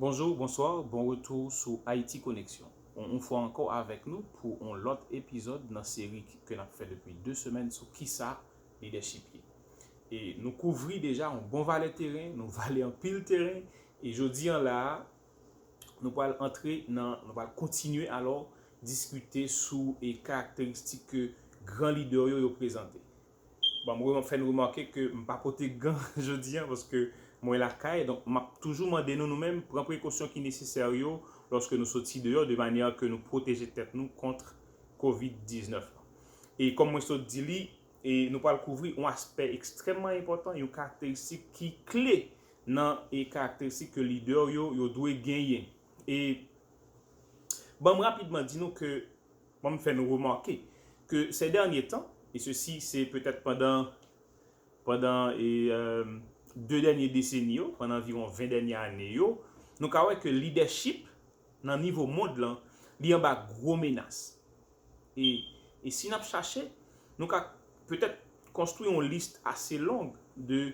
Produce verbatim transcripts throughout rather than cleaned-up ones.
Bonjou, bonswa, bon retou sou Haïti Connexion. Yon, yon fwa ankò avèk nou pou yon lòt epizòd nan seri ki, ke n ap fè depi de semèn sou kisa lidèchip ye. E nou kouvri deja yon bon valè teren, nou vale anpil teren, e jodi an la a, nou pral antre nan, nou pral kontinye alò diskite sou e karakteristik ke gran lidè yo, yo prezante. Bon, mwen fè n remake ke m pa pote gan jodi an paske mwen lakay, donk m ap toujou mande nou, nou menm, pran prekosyon ki nesesè yo lòske nou soti deyò, de manyè ke nou pwoteje tèt nou kont kovid diznèf lan. E kòm mwen sot di li, e nou pral kouvri yon aspè ekstrèmman enpòtan, yon karakteristik ki kle nan e karakteristik ke lidè yo, yo dwe genyen. E ban m rapidman di nou ke, ban m fè nou remake ke ces derniers temps, e sesi se petèt pandan, pandan e, euh, de dènye deseni yo, pandan anviwon ven dènye ane yo, nou ka wè ke lidèchip nan nivo mond lan, li anba gwo menas. E, e si n ap chache, nou ka petèt konstwi yon lis ase long de,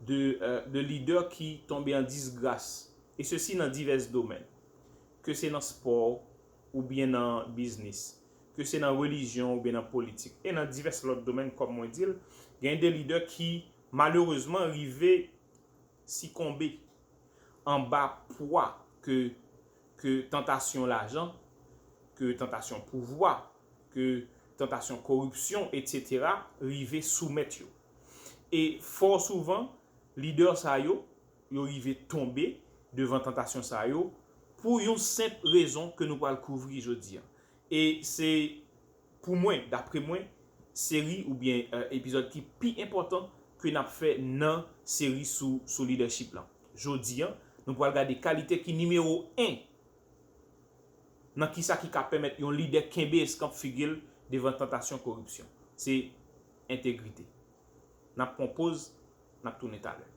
de, euh, de lidè ki tonbe an disgras, e sesi nan divès domèn, ke se nan spò, oubyen nan biznis, ke se nan relijyon oubyen nan politik, e nan divès lòt domèn, kòm mwen di l, gen de lidè ki malerezman rive sikonbe anba pwa ke, ke tantasyon lajan, ke tantasyon pouvwa, ke tantasyon koripsyon, etsetera, rive soumèt yo. E fò souvan, lidè sa yo, yo rive tonbe devan tantasyon sa yo pou yon senp rezon ke nou pral kouvri jodi an. E se, pou mwen, dapre mwen, seri oubyen, euh, epizòd ki pi enpòtan ke n ap fè nan seri sou, sou lidèchip lan. Jodi an, nou pral gade kalite ki nimewo en nan kisa ki ka pèmèt yon lidè kenbe eskanp figi l devan tantasyon koripsyon. Se entegrite. N ap pran poz, n ap tounen talè.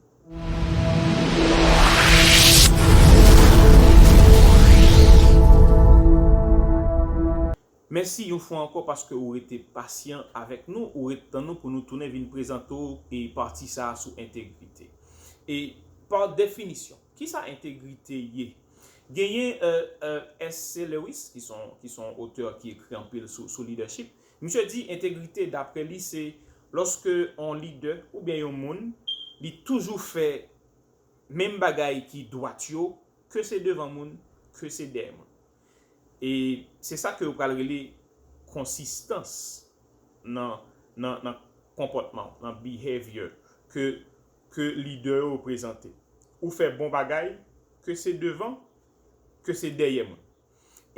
Mèsi yon fwa ankò paske ou rete pasyan avèk nou, ou ret tann nou pou nou tounen vin prezante w e pati sa a sou entegrite. E pa definisyon, kisa entegrite ye? Genyen, euh, euh, S C Lewis, ki son, ki son otè ki ekri anpil sou, sou leadership. Misye di entegrite, dapre li, se lòske yon lidè oubyen yon moun, li toujou fè menm bagay ki dwat yo, ke se devan moun, ke se dèyè moun. E se sa ke yo pral rele konsistans nan, nan, nan konpòtman, nan behavior ke, ke lidè yo reprezante. Ou fè bon bagay, ke se devan, ke se dèyè moun.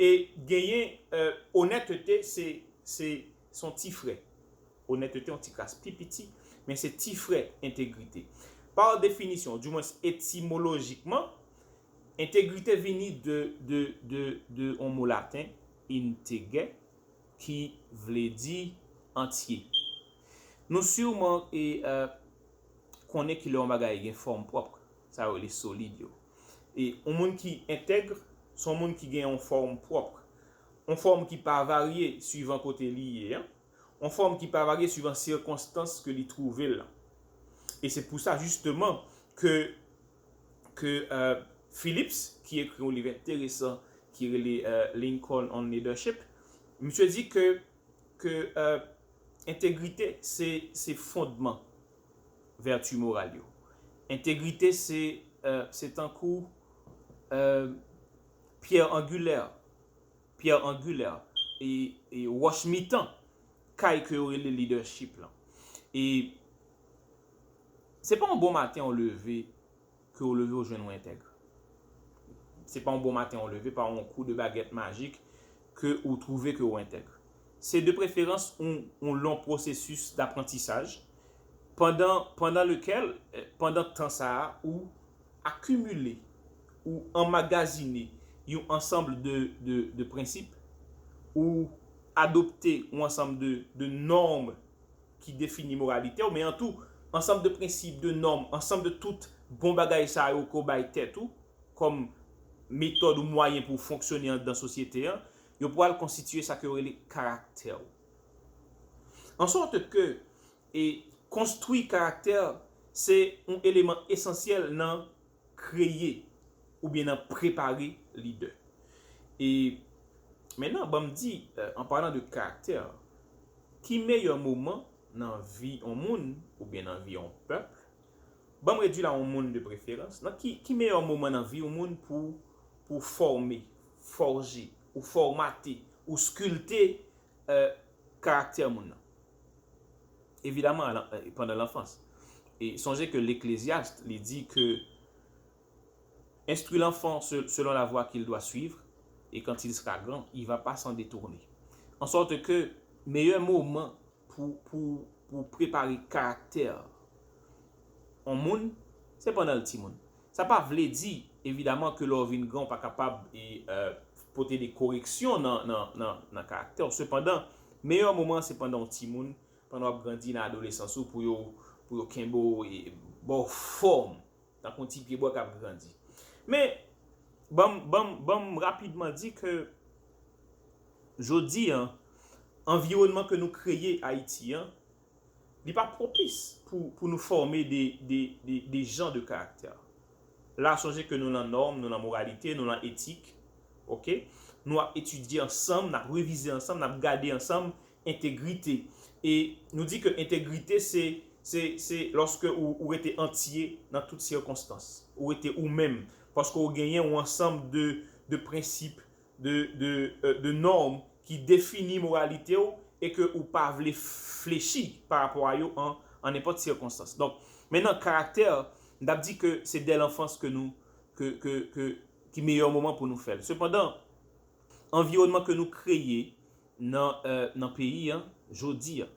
E genyen, euh, onètete, se, se, se yon ti frè. Onètete, yon ti kras pi piti, men se ti frè entegrite. Pa definisyon, dimwens etimolojikman, entegrite vini de, de, de, de yon mo laten, integer, ki vle di antye. Nou siman e, euh, konnen kilè yon bagay gen fòm pwòp, sa yo rele solid yo. E yon moun ki entèg, se yon moun ki gen yon fòm pwòp. Yon fòm ki pa varye suivan kote li ye an. Yon fòm ki pa varye suivan sikonstans ke li twouve l lan. E se pou sa, jisteman, ke, ke, euh, Phillips, ki ekri yon liv enteresan ki rele, euh, Lincoln on Leadership, misye di ke, ke, euh, entegrite se, se fondman vèti moral yo. Entegrite se, euh, se tankou, euh, pyè angilè, pyè angilè, e, e wòch mitan kay ke yo rele leadership lan. E se pa yon bon maten ou leve ke ou leve ou jwenn ou entèg. Se pa yon bon maten ou leve, pa yon kou de bagèt majik ke ou twouve ke ou entèg. Se de preferans yon, yon lon pwosesis daprantisaj pandan, pandan lekel, eh, pandan tan sa a, ou akimile, ou anmagazine yon ansanm de, de, de prensip, ou adopte yon ansanm de, de nòm ki defini moralite w, men an tou, ansanm de prensip, de nòm, ansanm de tout bon bagay sa yo ke w bay tèt ou kòm metòd ou mwayen pou w fonksyone anndan sosyete an, yo pral konstitiye sa ke yo rele karaktè w. An sòt ke, e, konstwi karaktè se yon eleman esansyèl nan kreye oubyen nan prepare lidè. E mentnan, ban m di, euh, an palan de karaktè, ki meyè moman nan vi yon moun oubyen nan vi yon pèp? Ban m redui l a yon moun de preferans. Nan ki, ki meyè moman nan vi yon moun pou, pou fòme, fòje, ou fòmate, ou skilte, euh, karaktè moun nan? Evidaman, a lan-, euh, pandan lanfans. E sonje ke Leklezyaste, li di ke instruis l'enfant se-, selon la voie qu'il doit suivre, et quand il sera grand, il va pas s'en détourner. En sorte que meyè moman pou, pou, pou prepare karaktè yon moun, se pandan l timoun. Sa pa vle di, evidaman, ke lè w vin gran, w pa kapab e, euh, pote de koreksyon nan, nan, nan, nan karaktè w. Sepandan, meyè moman se pandan w timoun, pandan w ap grandi nan adolesans ou, pou yo, pou yo kenbe w e ba w fòm. Tankou yon ti pyebwa k ap grandi. Men, ban m, ban m, ban m rapidman di ke jodi an, anviwònman ke nou kreye Ayiti an, li pa pwopis pou, pou nou fòme de, de, de, de jan de karaktè. La, sonje ke nou lan nòm, nou lan moralite, nou lan etik, oke? Nou ap etidye ansanm, n ap revize ansanm, n ap gade ansanm, entegrite. E nou di ke entegrite, se, se, se lòske ou, ou rete antye nan tout sikonstans. Ou rete ou menm, paske ou genyen yon ansanm de, de prensip, de, de, euh, de nòm ki defini moralite w e ke ou pa vle flechi pa rapò a yo an, an nenpòt sikonstans. Donk, mentnan, karaktè, m t ap di ke se dè lanfans ke nou, ke, ke, ke, ki meyè moman pou nou fè l. Sepandan, anviwònman ke nou kreye nan, euh, nan peyi an, jodi an,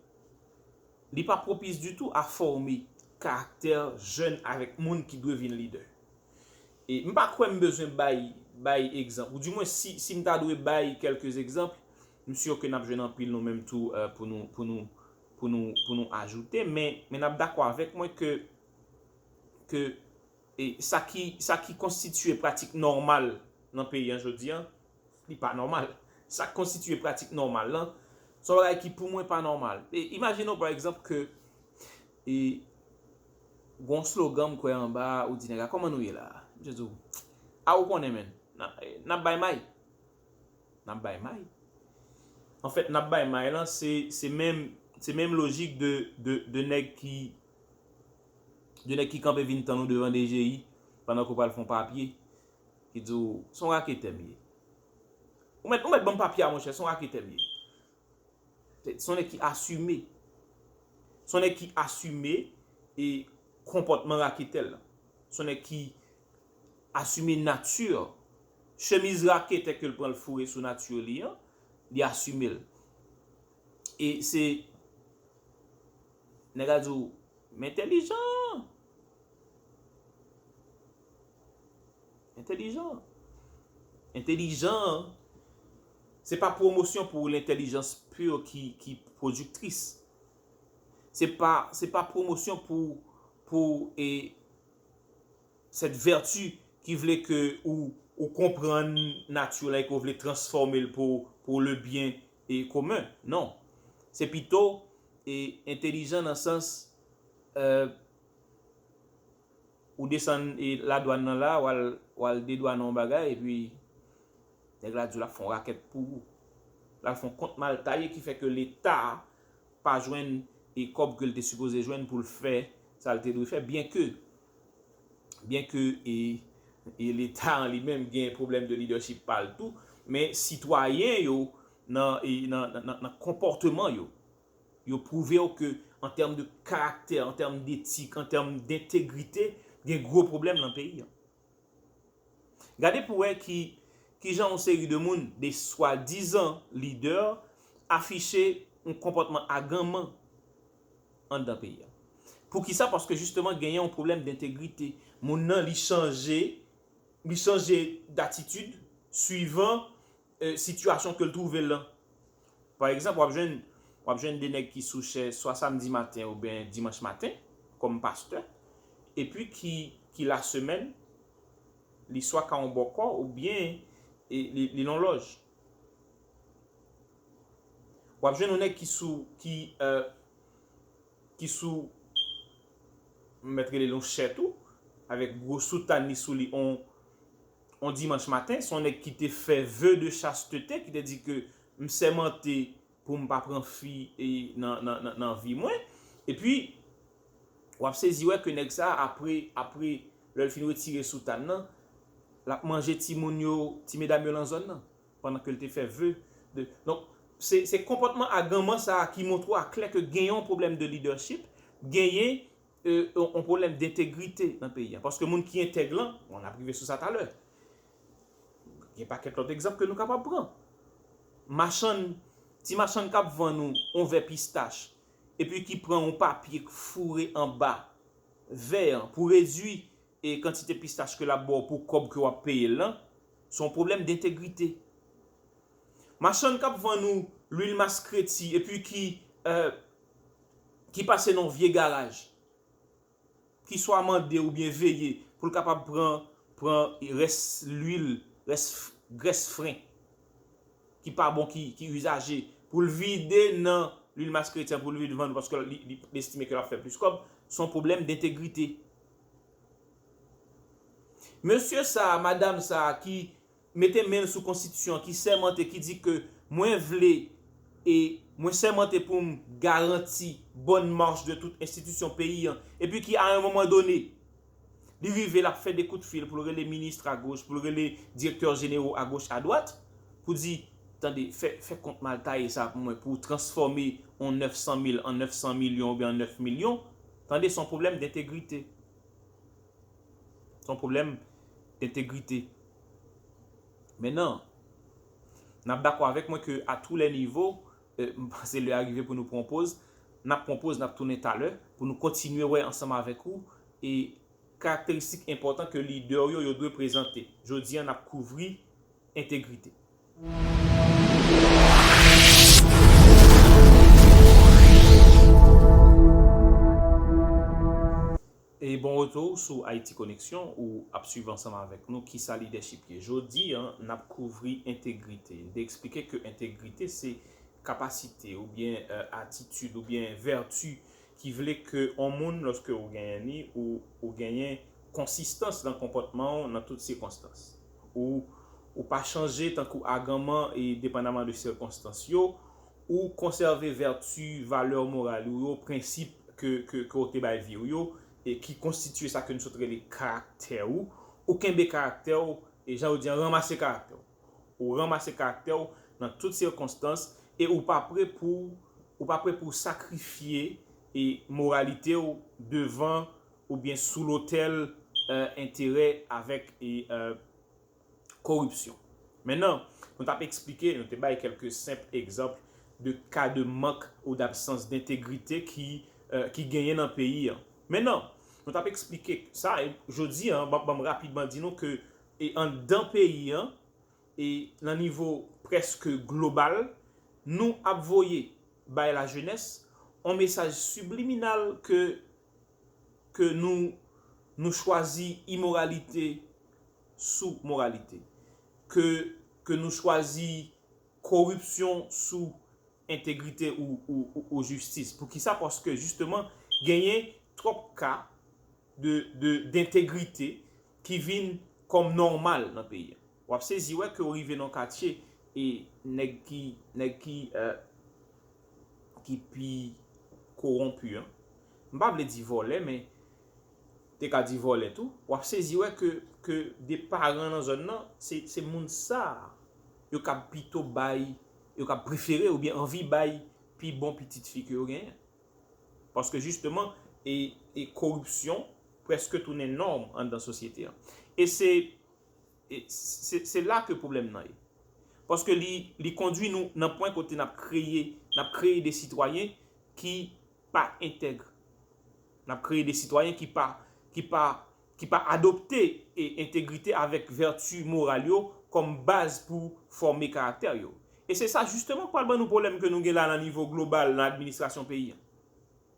li pa pwopis ditou a fòme karaktè jèn avèk moun ki dwe vin lidè. E m pa kwè m bezwen bay, bay egzanp. Ou dimwen, si, si m ta dwe bay kèlke egzanp, m si ke n ap jwenn anpil nou menm tou, euh, pou nou, pou nou, pou nou, pou nou ajoute. Men, men n ap dakò avèk mwen ke, ke, e sa ki, sa ki konstitye pratik nòmal nan peyi an jodi an, li pa nòmal. Sa k konstitye pratik nòmal lan, se yon bagay ki pou mwen pa nòmal. E imajine w, pa egzanp, ke, e, gon slogan m kwè anba a, ou di nèg la, "Kòman nou ye la a?" Misye di w, "A, ou konnen, menn, n ap, n ap bay may. N ap bay may." Anfèt, "n ap bay may" lan, se, se menm, se menm lojik de, de, de nèg ki, de nèg ki kanpe vin tann ou devan D G I pandan ke w pral fè yon papye, ki di w, "Se yon raketè m ye." Ou mèt, ou mèt ban m papye a, monchè, se yon raketè m ye. Se, se yon nèg ki asime. Se yon nèg ki asime e konpòtman raketè l lan. Se yon nèg ki asime nati, chemiz raketè ke l pran l foure sou nati li an, li asime l. E se, nèg la di w, "M entèlijan." Entèlijan. Entèlijan, se pa pwomosyon pou lentèlijans pur ki, ki pwodiktris. Se pa, se pa pwomosyon pou, pou, e, cette vertu ki vle ke ou, ou konprann nati w lan e ke w vle transfòme l pou, pou le bien e commun. Non. Se pito, e, entèlijan nan sans, euh, ou desann, e, ladwàn nan la, w al, w al dedwannen yon bagay, epi nèg la di w l ap fè yon rakèt pou ou. L al fè yon kont mal taye ki fè ke Leta pa jwenn, e, kòb ke l te sipoze jwenn pou l fè sa l te dwe fè, byenke, byenke, e, e Leta an li menm gen pwoblèm de lidèchip pa l tou, men sitwayen yo nan, e, nan, nan, nan, nan konpòteman yo, yo pwouve w ke an tèm de karaktè, an tèm detik, an tèm dentegrite, gen gwo pwoblèm nan peyi an. Gade pou wè ki, kijan yon seri de moun, de swadizan lidè, afiche yon konpòtman aganman anndan peyi a. Poukisa? Paske jisteman genyen yon pwoblèm dentegrite. Moun nan, li chanje, li chanje datitid swivan, e, sitiyasyon ke l twouve l lan. Pa egzanp, w ap jwenn, w ap jwenn de nèg ki sou chè swa samdi maten oubyen dimanch maten, kòm pastè, epi ki, ki lasemèn, li swa ka yon bòkò oubyen, e, li, li nan lòj. W ap jwenn yon nèg ki sou, ki, e, ki sou, m mèt rele l yon chè tou, avèk gwo soutàn li sou li, on, on dimanch maten, se yon nèg ki te fè ve de chastete, ki te di ke m sèmante pou m pa pran fi e nan, nan, nan, nan vi mwen. Epi, w ap sezi wè ke nèg sa, apre, apre, lè l fin retire soutàn nan, l ap manje timoun yo, ti medam yo nan zòn nan, pandan ke l te fè ve de. Donk, se, se konpòtman aganman sa a ki montre w aklè ke genyen yon pwoblèm de leadership, genyen, e, yon, yon pwoblèm dentegrite nan peyi a. Paske moun ki entèg lan, bon, n ap rive sou sa talè. Gen pakèt lòt egzanp ke nou kapab pran. Machann, ti machann k ap vann ou yon vè pistach, epi ki pran yon papye k foure anba vè an pou redui, e, kantite pistach ke l ap ba w pou kòb ke w ap peye l lan, se yon pwoblèm dentegrite. Machann k ap vann ou lwil maskreti, epi ki, e, ki pase nan yon vye garaj, ki swa mande oubyen veye pou l kapab pran, pran rès lwil, rès f-, grès fren ki pa bon, ki, ki izaje, pou l vide nan lwil maskreti an, pou l vin vann, paske li, li, li estime ke l ap fè plis kòb, se yon pwoblèm dentegrite. Mesye sa a, madanm sa a ki mete men l sou konstitisyon an, ki sèmante, ki di ke mwen vle e mwen sèmante pou m garanti bòn mach de tout enstitisyon peyi an, epi ki, a yon moman done, li rive, l ap fè de kout fil pou l rele minis agoch, pou l rele direktè jenero agoch, adwat, pou di, tande, fè, fè kont mal taye sa pou mwen, pou transfòme yon nèf san mil an nèf san milyon oubyen an nèf milyon. Tande, se yon pwoblèm dentegrite. Se yon pwoblèm dentegrite. Mentnan, n ap dakò avèk mwen ke à tous les niveaux, e, m panse lè a rive pou nou pran poz, n ap pran poz, n ap tounen talè pou nou kontinye wè ansanm avèk ou e karakteristik enpòtan ke lidè yo, yo dwe prezante. Jodi a, n ap kouvri entegrite. E bon retou sou Haïti Connection, ou ap swiv ansanm avèk nou kisa lidèchip ye. Jodi a, n ap kouvri entegrite. N te eksplike ke entegrite se kapasite oubyen, e, atitid oubyen vèti ki vle ke yon moun, lòske ou genyen li, ou, ou genyen konsistans nan konpòtman w nan tout sikonstans. Ou, ou pa chanje tankou aganman e depandaman de sikonstans yo, ou konsève vèti, valè moral ou yo, prensip ke, ke, ke w te bay vi w yo, e ki konstitye sa ke nou sot rele karaktè ou. Ou kenbe karaktè w, e jan yo di an, ranmase karaktè w. Ou ranmase karaktè w nan tout sikonstans, e ou pa pre pou, ou pa pre pou sakrifye e moralite w devan oubyen sou lotèl, e, enterè avèk, e, e, koripsyon. Mentnan, nou t ap eksplike, nou te bay kèlke senp egzanp de ka de mank ou dabsans dentegrite ki, e, ki genyen nan peyi a. Mentnan, nou t ap eksplike sa, e jodi a, ban, ban m rapidman di nou ke, e anndan peyi a, e nan nivo prèske global, nou ap voye bay lajenès yon mesaj sibliminal ke, ke nou, nou chwazi imoralite sou moralite, ke, ke nou chwazi koripsyon sou entegrite ou, ou, ou, ou jistis. Poukisa? Paske, jisteman, genyen twòp ka de, de, dentegrite ki vin kòm nòmal nan peyi a. W ap sezi wè ke w rive nan katye e nèg ki, nèg ki, e, ki pi kowonpi an. M pa vle di vòlè, men te ka di vòlè tou. W ap sezi wè ke, ke de paran nan zòn nan, se, se moun sa a, yo ka pito bay, yo ka prefere oubyen anvi bay pi bon pitit fi ke yo genyen. Paske jisteman, e, e koripsyon prèske tounen nòm anndan sosyete an. E se, e se, se la ke pwoblèm nan ye. Paske li, li kondwi nou nan pwen kote n ap kreye, n ap kreye de sitwayen ki pa entèg. N ap kreye de sitwayen ki pa, ki pa, ki pa adopte, e, entegrite avèk vèti moral yo kòm baz pou fòme karaktè yo. E se sa jisteman k pral ban nou pwoblèm ke nou gen la nan nivo global nan administrasyon peyi a.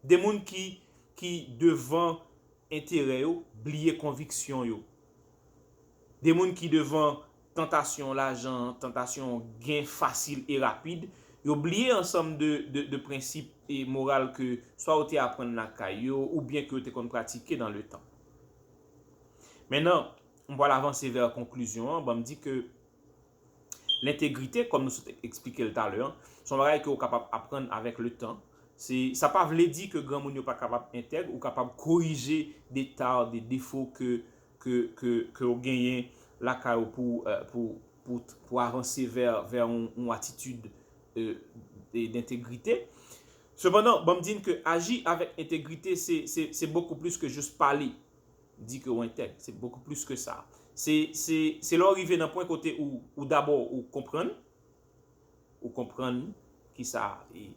De moun ki, ki devan enterè yo, bliye konviksyon yo. De moun ki devan tantasyon lajan, tantasyon gen fasil e rapid, yo bliye ansanm de, de, de prensip e moral ke swa yo te aprann lakay yo, oubyen ke yo te konn pratike dans le temps. Mentnan, m pral avanse vè konklizyon an, ban m di ke lentegrite, kòm nou sot eksplike l talè an, se yon bagay ke w kapab aprann avèk letan. Se, sa pa vle di ke granmoun yo pa kapab entèg, ou kapab korije de ta, de defo ke, ke, ke, ke w genyen lakay ou pou, euh, pou, pou, pou avanse vè, vè yon, yon atitid, euh, de, dentegrite. Sepandan, ban m di n ke aji avèk entegrite, se, se, se bokou plis ke jis pale. Di ke w entèg. Se bokou plis ke sa. Se, se, se lè w rive nan pwen kote ou, ou dabò ou konprann, ou konprann ki sa, e,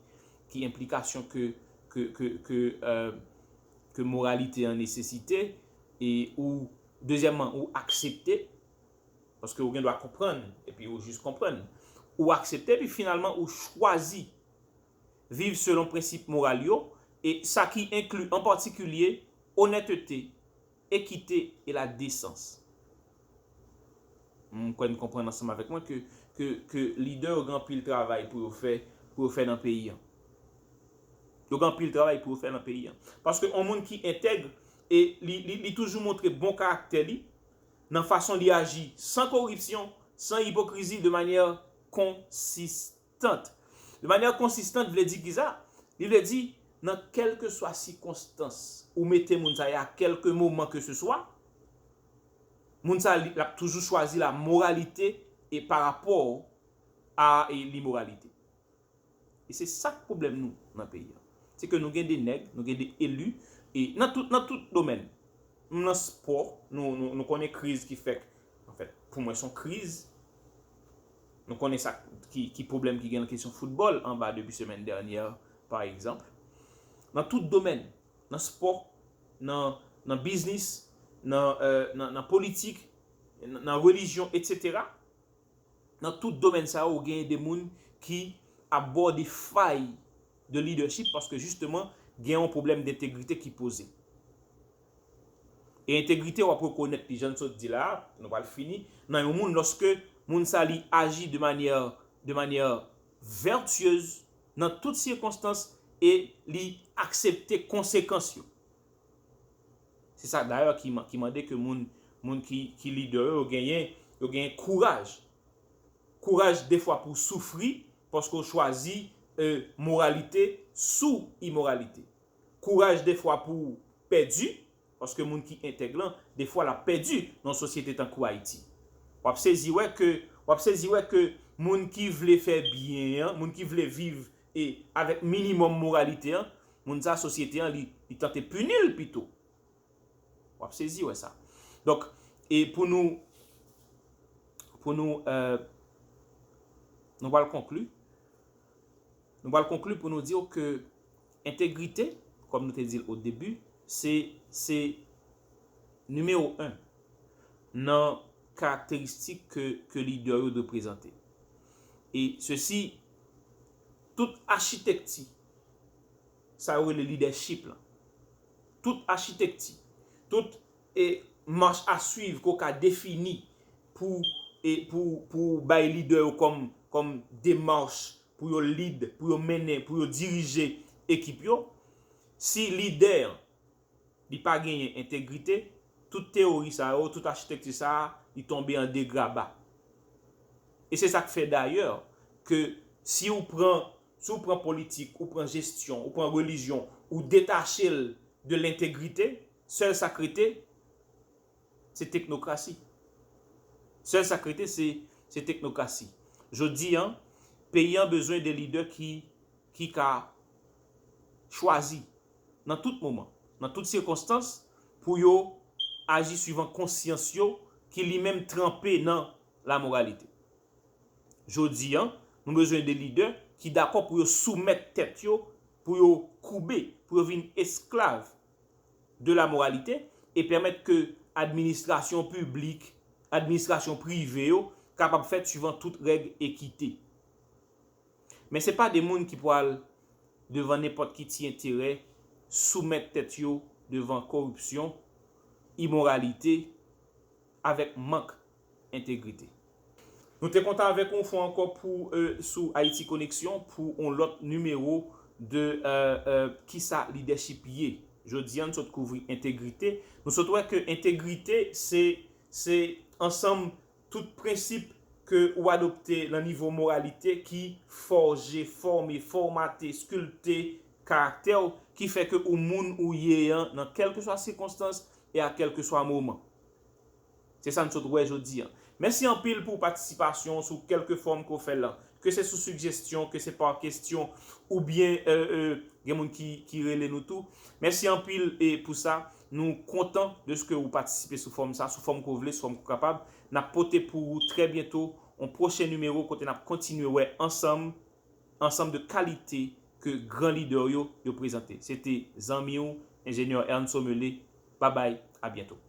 ki enplikasyon ke, ke, ke, ke, euh, ke moralite an nesesite, e ou, dezyèmman, ou aksepte, paske ou gen dwa konprann, epi ou jis konprann. Ou aksepte, epi finalman, ou chwazi viv selon prensip moral yo, e sa ki enkli an patikilye onètete, ekite e la desans. M kwè n konprann ansanm avèk mwen ke, ke, ke lidè yo gen anpil travay pou yo fè, pou yo fè nan peyi an. Yo gen anpil travay pou yo fè nan peyi an. Paske yon moun ki entèg, e li, li, li toujou montre bon karaktè li nan fason li aji san koripsyon, san ipokrizi, de manyè konsistante. De manyè konsistante vle di kisa? Li vle di, nan kèlkeswa sikonstans ou mete moun sa yo a kèlke moman ke se swa, moun sa li, l ap toujou chwazi la moralite e pa rapò a, e, limoralite. E se sa k pwoblèm nou nan peyi an. Se ke nou gen de nèg, nou gen de eli, e nan tout, nan tout domèn. Nan spò, nou, nou, nou konnen kriz ki fèk, anfèt, pou mwen, se yon kriz. Nou konnen sa ki, ki pwoblèm ki gen nan kesyon foutbòl anba depi semèn dènyè, pa egzanp. Nan tout domèn, nan spò, nan, nan biznis, nan, euh, nan, nan politik, nan, nan relijyon, etsetera. Nan tout domèn sa yo, ou genyen de moun ki ap ba w de fay de lidèchip paske jisteman gen yon pwoblèm dentegrite ki poze. E entegrite, w ap rekonèt li, jan n sot di la a, nou pral fini, nan yon moun lòske moun sa li aji de manyè, de manyè vètyez nan tout sikonstans e li aksepte konsekans yo. Se sa dayè ki, ki mande ke moun, moun ki, ki lidè yo, yo genyen, yo genyen kouraj. Kouraj defwa pou w soufri paske w chwazi, e, moralite sou imoralite. Kouraj defwa pou w pèdi, paske moun ki entèg lan, defwa l ap pèdi nan yon sosyete tankou Ayiti. W ap sezi wè ke, w ap sezi wè ke moun ki vle fè byen an, moun ki vle viv e avèk minimòm moralite an, moun sa sosyete an li, li tante pini l pito. W ap sezi wè sa. Donk, e pou nou, pou nou, euh, nou pral konkli. Nou pral konkli pou nou di w ke entegrite, kòm nou te di l o debi, se, se nimewo en nan karakteristik ke, ke lidè yo dwe prezante. E sesi, tout achitekti, sa yo rele lidèchip lan. Tout achitekti, tout, e, mach a swiv ke w ka defini pou, e, pou, pou bay lidè yo kòm, kòm demach pou yo lid, pou yo mennen, pou yo dirije ekip yo. Si lidè an, li pa genyen entegrite, tout teyori sa yo, tout achitekti sa a, li tonbe an degraba. E se sa k fè dayè ke si w pran, si w pran politik, ou pran jesyon, ou pran relijyon, ou detache l de lentegrite, sèl sa k rete, se teknokrasi. Sèl sa k rete, se, se teknokrasi. Jodi an, peyi an bezwen de lidè ki, ki ka chwazi nan tout moman, nan tout sikonstans, pou yo aji swivan konsyans yo ki li menm tranpe nan lamoralite. Jodi an, nou bezwen de lidè ki dakò pou yo soumèt tèt yo, pou yo koube, pou yo vin esklav de lamoralite e pèmèt ke administrasyon piblik, administrasyon prive yo kapab fèt swivan tout règ ekite. Men se pa de moun ki pral devan nenpòt ki ti enterè soumèt tèt yo devan koripsyon, imoralite, avèk mank entegrite. Nou te kontan avèk ou yon fwa ankò pou, euh, sou Haïti Connexion pou yon lòt nimewo de, euh, euh, kisa lidèchip ye. Jodi an, nou sot kouvri entegrite. Nou sot wè ke entegrite se, Se ansanm tout prensip ke ou adopte nan nivo moralite ki fòje, fòme, fòmate, skilpte karaktè w, ki fè ke ou moun ou ye an nan kèlkeswa sikonstans e a kèlkeswa moman. Se sa n sot wè jodi an. Mèsi anpil pou patisipasyon sou kèlke fòm ke w fè l lan. Ke se sou sigjesyon, ke se pa kesyon, oubyen euh, euh, gen moun ki, ki rele nou tou. Mèsi anpil e pou sa. Nou kontan de ce que ou patisipe sou fòm sa, sou fòm ke w vle, sou fòm ke w kapab. N ap pote pou ou trè byento yon pwochen nimewo kote n ap kontinye wè ansanm, ansanm de kalite ke gran lidè yo, yo prezante. Se te zanmi w, enjenyè Ernst Somele. Babay, a byento.